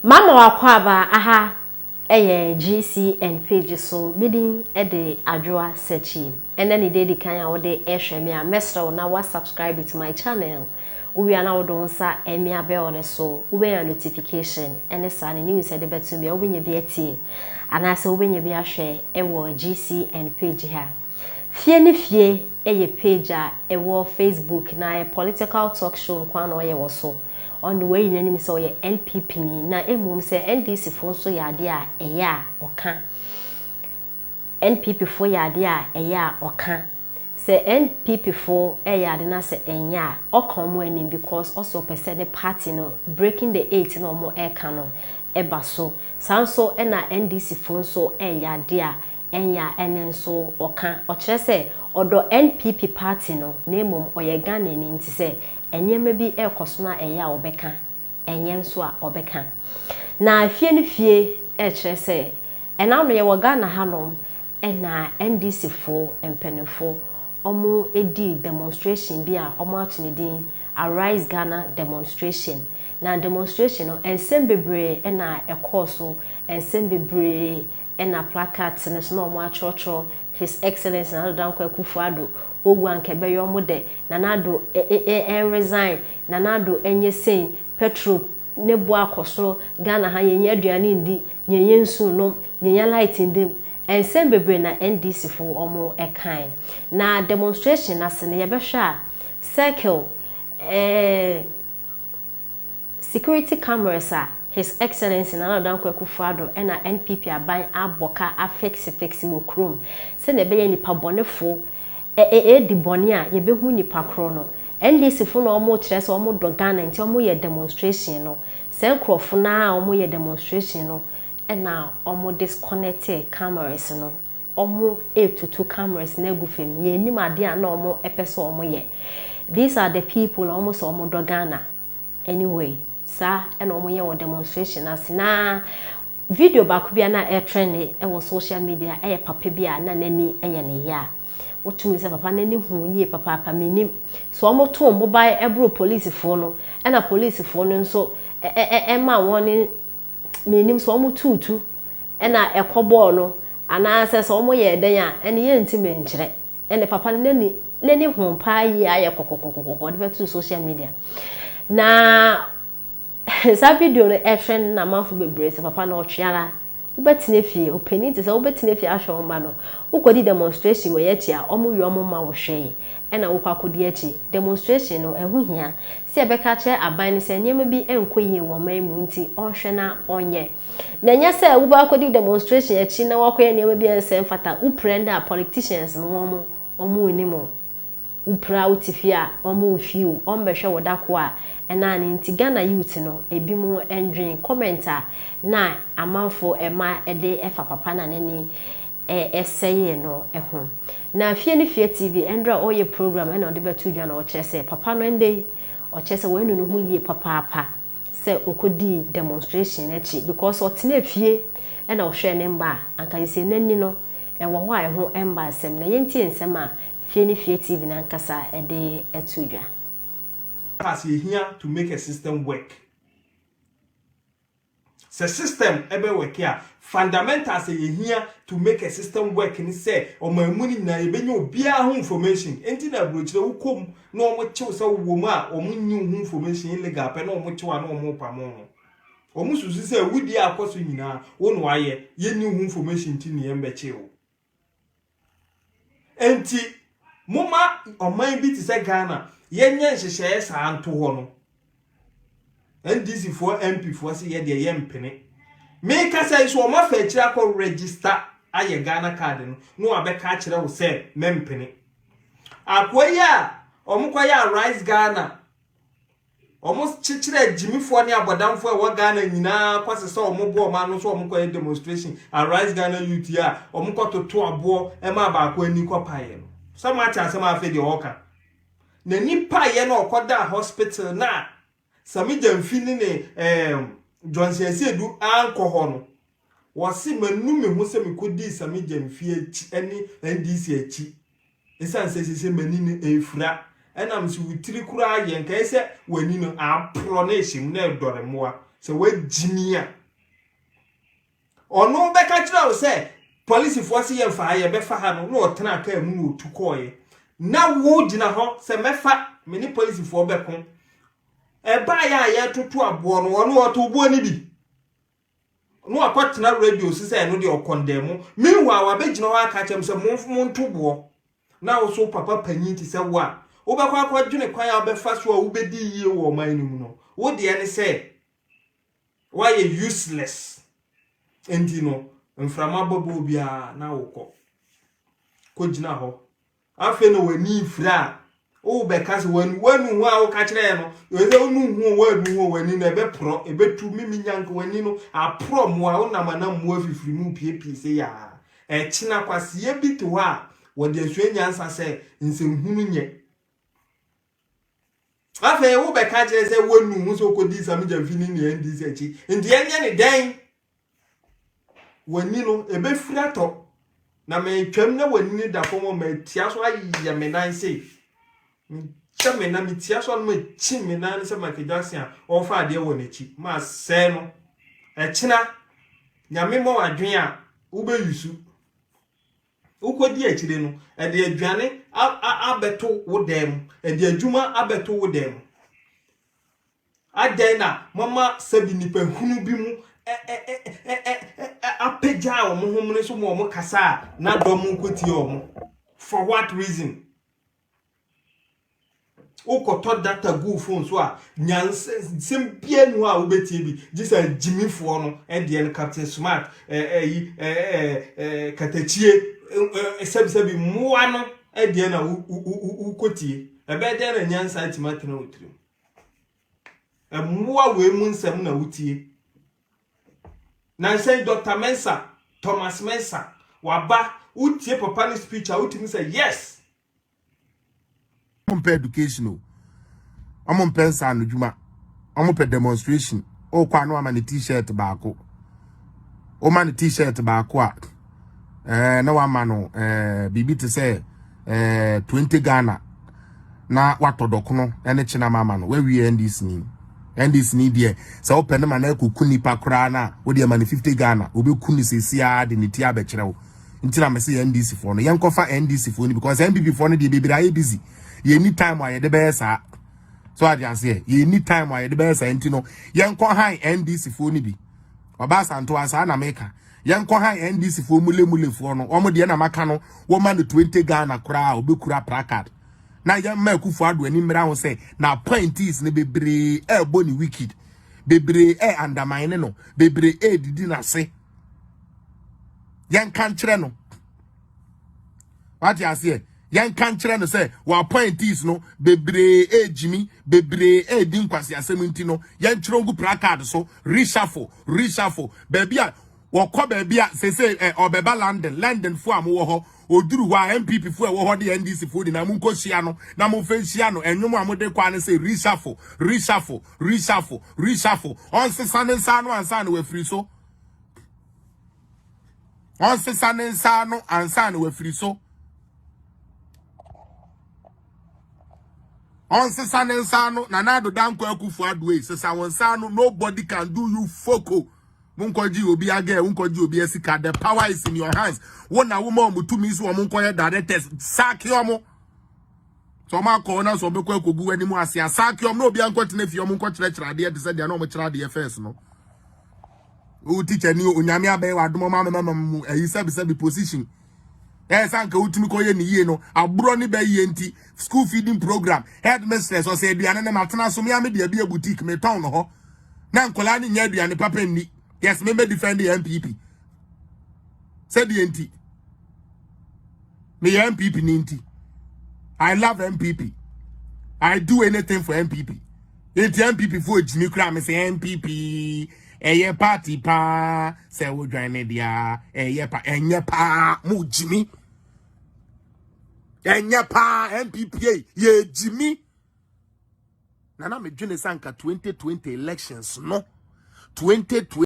Mama w'akwaaba aha yɛ GCN page so me din de Adwoa Sekyie ɛnɛ ne da edi kan a wode rehwɛ me a mɛsrɛ wo na wa subscribe to my channel wowie a na wode wo nsa amia bell no so wobɛnya notification ɛne saa ne news ɛde bɛto bia wobɛnya bi atie anaasɛ wobɛnya bi ahwɛ ɛwɔ GCN page ha. Fie ne Fie yɛ page a ɛwɔ Facebook na ɛyɛ political talk show nko ara na ɔyɛ wɔ so. Ɔno de wayi n'anim sɛ ɔyɛ NPP ni na mmom sɛ NDC foɔ nso yɛ adeɛ a ɛyɛ a ɔka. NPP foɔ yɛ adeɛ a ɛyɛ a ɔka. Sɛ NPP foɔ ɛyɛ ade na sɛ ɛnyɛ a ɔka wɔn anim because ɔse ɔpɛ sɛ ne party no breaking the eight na wɔn ɛka no ɛba so. Saa nso na NDC foɔ nso ɛyɛ adeɛ a Ɛnyɛ a ɛno nso ɔka. Ɔkyerɛ sɛ ɔdɔ NPP party no na mmom ɔyɛ Ghanani nti sɛ nneɛma bi rekɔ so na ɛyɛ a ɔbɛka, ɛnyɛ nso a ɔbɛka. Na fie ne fie rekyerɛ sɛ ɛna ano yɛwɔ Ghana hanom na NDC fo mpaninfo wɔn dii demonstration bi a wɔn ato ne din Arise Ghana Demonstration. Na demonstration no nsɛm bebree na ɛkɔɔ so, nsɛm bebree Ɛna placards no so na ɔmo atwerɛtwerɛ His Excellency Nana Addo Dankwa Akufo Addo owu a anka ɛbɛyɛ ɔmo dɛ, Nana Addo ɛnresign, Nana Addo ɛnyɛ sei, petrol ne bo akɔ soro, Ghana ha yɛnnya aduane ndi, yɛnnya nsu nnom, yɛnnya light nda mu. Nsɛm bebree na NDC fo ɔmo ɛkae. Na demonstration no ase no yɛbɛhwɛ a circle ɛɛ. Security cameras a His Excellency Nana Addo Dankwa Akufo-Addo na NPP aban abɔ ka afekse fekse wɔ kurom sɛnea ɛbɛyɛ nipa bɔnefo redi bɔne a yɛbɛhu nipa korɔ no. NDC fo na wɔn rekyerɛ sɛ wɔn dɔ Ghana nti wɔn yɛ demonstration no. Saa nkorɔfo no ara a wɔn yɛ demonstration no na wɔn disconnecte cameras no. Wɔn retutu cameras no agu fam. Yɛnnim adeɛ a na wɔn pɛ sɛ wɔn yɛ. These are the people a wɔn sɛ wɔn dɔ Ghana. Anyway, saa na wɔn yɛ wɔ demonstration no ase. Na video baako bi a na ɛretrɛnde wɔ social media yɛ papa bi a na n'ani yɛ ne ya. Wotumi sɛ papa n'ani hu yie papaapa, mennim. So wɔn too mobile ɛboro polisifoɔ no, ɛna polisifoɔ no nso ɛma wɔn ne, mennim sɛ wɔn tuutu ɛna ɛkɔ bɔɔ no, anaasɛ sɛ wɔn yɛɛ dɛn a, ɛne yɛntumi nkyerɛ. Ɛne papa no n'ani n'ani ho paa yie ayɛ kɔkɔkɔkɔkɔ ɔde bɛtoo social media. Na saa video no ɛtrend na amanfo bebree sɛ papa no ɔtwe ara. Wobɛtena fie, ɔpanin te sɛ wobɛtena fie ahwɛ wo mma no. Wokɔdi demonstration wɔ akyi a, wɔn wie wɔn mma wo hwee ɛna wokɔ akɔdi akyi. Demonstration no ɛho hia sɛ yɛbɛka akyerɛ aban no sɛ nneɛma bi nkɔ yie wɔ ɔman mu nti ɔnhwɛ na ɔnyɛ. Na ɛnyɛ sɛ wobɛ akɔdi demonstration akyi na woakɔyɛ nneɛma bi a ɛnsɛ mfata, wo pira ndɛ a politicians no wɔn wɔn nnim wo, wo pira wote fie a wɔn mfii wo, wɔn bɛhwɛ wo da ko a ɛna ne nti Ghana youth no ebinom ndwen comment a na amanfo ɛma ɛde ɛfa papa na n'ani ɛsɛee no ho. Na Fie ne Fie TV ɛndrɛ a ɔyɛ program ɛna ɔde bɛto dwa na ɔkyerɛ sɛ papa no ɛndɛ yi ɔkyerɛ sɛ wanu ne ho yie papaapa. sɛ ɔkɔdii demonstration no akyi because ɔtenaa fie na ɔhwɛɛ ne mma a, anka sesei n'ani no ɛwɔ hɔ a ɛho mma asɛm. Na yɛntie nsɛm a Fie ne Fie TV no ankasa de to dwa. As yɛhia to make a system work. Sɛ system bɛ work a, fundamentals a yɛhia to make a system work ne sɛ ɔman mu no nyinaa yɛbɛnya obiara ho information. Enti na aburokyire wokɔ mu na wɔn kyew sɛ wowɔ mu a wɔn nyi wo ho information illegal pɛ na wɔn kyew a na wɔn repamo no. Wɔn susu sɛ awudie a akɔ so nyinaa wo na wayɛ, yɛnni wo ho information nti ne yɛn bɛkye wo. Enti momma ɔman bi te sɛ Ghana yɛnyɛ nhyehyɛeɛ saa nto hɔ no. NDC foɔ MP foɔ se yɛ deɛ yɛ mpene. Me kasa yi so wɔn afa akyire akɔ register ayɛ Ghana card no na wabɛka akyerɛ wo sɛ mɛmpene. Akoa yi a wɔn kɔ yɛ Arise Ghana wɔn kyekyerɛ agyimifoɔ ne abɔdamfoɔ a ɛwɔ Ghana nyinaa kɔ sesa wɔn bo wɔn ano so wɔn kɔ yɛ demonstration Arise Ghana youth yi a wɔn kɔ toto aboɔ ɛma baako ani kɔ paeɛ no. Sɛ mo ate asɛm a afei deɛ ɔreka. N'ani paeɛ na ɔkɔdaa hospital na Sammy Gyamfi ne ne ɛɛm Johnson Asiedu ankɔ hɔ no, wɔse manu me ho sɛ mekɔdii Sammy Gyamfi akyi ne NDC akyi ɛsiane sɛ sese m'ani no ɛrefira ɛna mese wo tiri koraa yɛ nkae sɛ w'ani no aporɔ na ɛhyɛ mu na ɛdɔre mmoa. Sɛ woagyimi a, ɔno bɛka kyerɛ wo sɛ polisifoɔ se yɛmfa ha, yɛbɛfa ha no, na ɔtena kaa mu na ɔtu kɔɔeɛ. Na wo gyina hɔ sɛ mɛfa, me ne polisifoɔ bɛko. Ɛbaeɛ a yɛtoto aboɔ no, ɔno ɔto boɔ no bi. Na wakɔtena radio so sɛ ɛno deɛ ɔkɔndɛm mo. Meanwhile, wabɛgyina hɔ aka kyerɛ m sɛ monto boɔ. Na wo so papa panyin te sɛ wo a, wobɛkɔ akɔdwene kwan a wobɛfa so a wobɛdi yie wɔ ɔman no mu no, wo deɛ ne sɛ woayɛ useless. Nti no, mframa bɔbɔ biara na wokɔ. Kɔgyina hɔ. Afei na w'ani mfiri a, wobɛka sɛ w'ani w'anu ho a woka kyerɛ no, ɛsɛ wonu ho w'anu ho w'ani no ɛbɛporɔ, ɛbɛtu mimi nyanka w'ani no aporɔ mmoa, wonam anam mmoa fifiri mu piepie sɛ yaa. Ɛkyena kwaseɛ bi te hɔ a, wɔde asua nyansa sɛ nsɛmhunu nyɛ. Afei wobɛka kyerɛ sɛ w'anu ho sɛ wokɔdii Sammy Gyamfi ne nea NDC akyi. Nti ɛnyɛ ne dɛn? W'ani no ɛbɛfiri atɔ. Na metwam na w'ani no da fam a matia so ayɛ me nan sei. Mekyɛ me nan, metia so a na makyi me nan sɛ Michael Jackson a ɔrefa adeɛ wɔ n'akyi. Masɛe no. Ɛkyena, Nyame ma w'adwene a wobɛyusu. Wokɔdi akyire no, ɛde aduane abɛto wo dan mu. Ɛde adwuma abɛto wo dan mu. Adɛn na mama sɛbi nipa hunu bi mu apagya wɔn ho mene so ma wɔn kasa a na dɔm nkɔtie wɔn? For what reason? Wokɔtɔ data gu phone so a, nyansɛm bia ni hɔ a wobɛtie bi gye sɛ gyimifoɔ no ɛdeɛ no, Captain Smart, ɛyi katakyie, sɛbisɛbi mmoa no ɛdeɛ na wokɔtie. Ɛbɛyɛ dɛn na nyansa atumi atena wo tirim? Mmoa wei mu nsɛm na wotie. Nansɛn Dr. Mensa, Thomas Mensa waba, wotie papa no speech a, wotumi sɛ yes. Ɔmo mpɛ education o, ɔmo mpɛ nsa ano dwuma, ɔmo pɛ demonstration. Ɔkɔ ano ama ne T-shirt baako, ɔma ne T-shirt baako a na wama no biribi te sɛ 20 Ghana na watɔ dɔkono ɛne kyenam ama no. Wawie. NDC ni, NDC ni deɛ, sɛ wopɛ ne ma na ɛkɔku nipa koraa na wode ama ne 50 Ghana, wobɛku ne seesiaa de ne ti abɛkyerɛ wo. Nti na mɛsɛ yɛ NDC foɔ no, yɛnkɔfa NDC foɔ no, because NPP foɔ no deɛ, bebree ayɛ busy. Yɛni time a yɛde bɛyɛ saa so ade aseɛ. Yɛni time a yɛde bɛyɛ saa, nti no yɛnkɔ han NDC foɔ no bi. Ɔbaa Santo saa na meka, yɛnkɔ han NDC foɔ mulemulefoɔ no. Wɔn deɛ na maka no, wɔma no 20 Ghana koraa a, obɛkura placard na yɛmma Akufo Ado anim mmra ho sɛ na appointees no bebree ɛɛbɔ ne wicked, bebree ɛ undermine no, bebree ɛɛdidi n'ase. Yɛnka nkyerɛ no, wate aseɛ? Yɛnka nkyerɛ no sɛ wɔ appointees no bebree ɛɛgyimi, bebree ɛɛdi nkwasi asɛm. Nti no yɛntwerɛ ngu placard so, reshuffle, reshuffle. Baabi a wɔkɔ, baabi a sese ɛ ɔbɛba London, London fo a mowɔ hɔ, oduru hɔ a, NPP fo a ɛwɔ hɔ de NDC fo nyinaa mo nkɔ hyia no na mo fɛ nhyia no. Ɛnwom a mode kɔ ano sɛ reshuffle, reshuffle, reshuffle, reshuffle. Ɔnsesa ne nsa ano ansa na wafiri so. Ɔnsesa ne nsa ano ansa na wafiri so. Ɔnsesa ne nsa ano. Nana Addo Dankwa Akufo Addo yi, sesa wɔn nsa ano. Nobody can do you foko. Monkɔgye obi agɛ, monkɔgye obi asika. The power is in your hands. Wo na wo ma ɔmo tumi so ɔmo nkɔyɛ directors. Sack ɔmo sɛ ɔmo akɔ na sɛ ɔbɛkɔ akɔgu anim ase a, sack ɔmo na obi ankɔtena fie. Ɔmo nkɔkyerɛkyerɛ adeɛ te sɛ deɛ na ɔmo kyerɛ adeɛ first no. Wo teacher ni, Onyame abɛyɛ wadom ɔmo amema mu ɛyi sɛbi sɛbi position ɛyɛ sɛ anka wotumi kɔyɛ ne yie no, aborɔ ne bɛyie. Nti school feeding program headmistress ɔsɛ aduane ne matena so mea me de abie boutique metɔn no hɔ na nkɔlaa ne nyɛ aduane papa nni. Yes, me mɛ defend the NPP sɛdeɛ nti meyɛ NPP ne nti I love NPP, I do anything for NPP. Nti NPP fo gyimi kura me sɛ NPP ɛyɛ party paa sɛ wodwan ne deɛ ɛyɛ pa, ɛnyɛ paa. Mo gyimi, ɛnyɛ paa. NPP yɛ gyimi na na medwene sɛ anka 2020 elections no, 2020.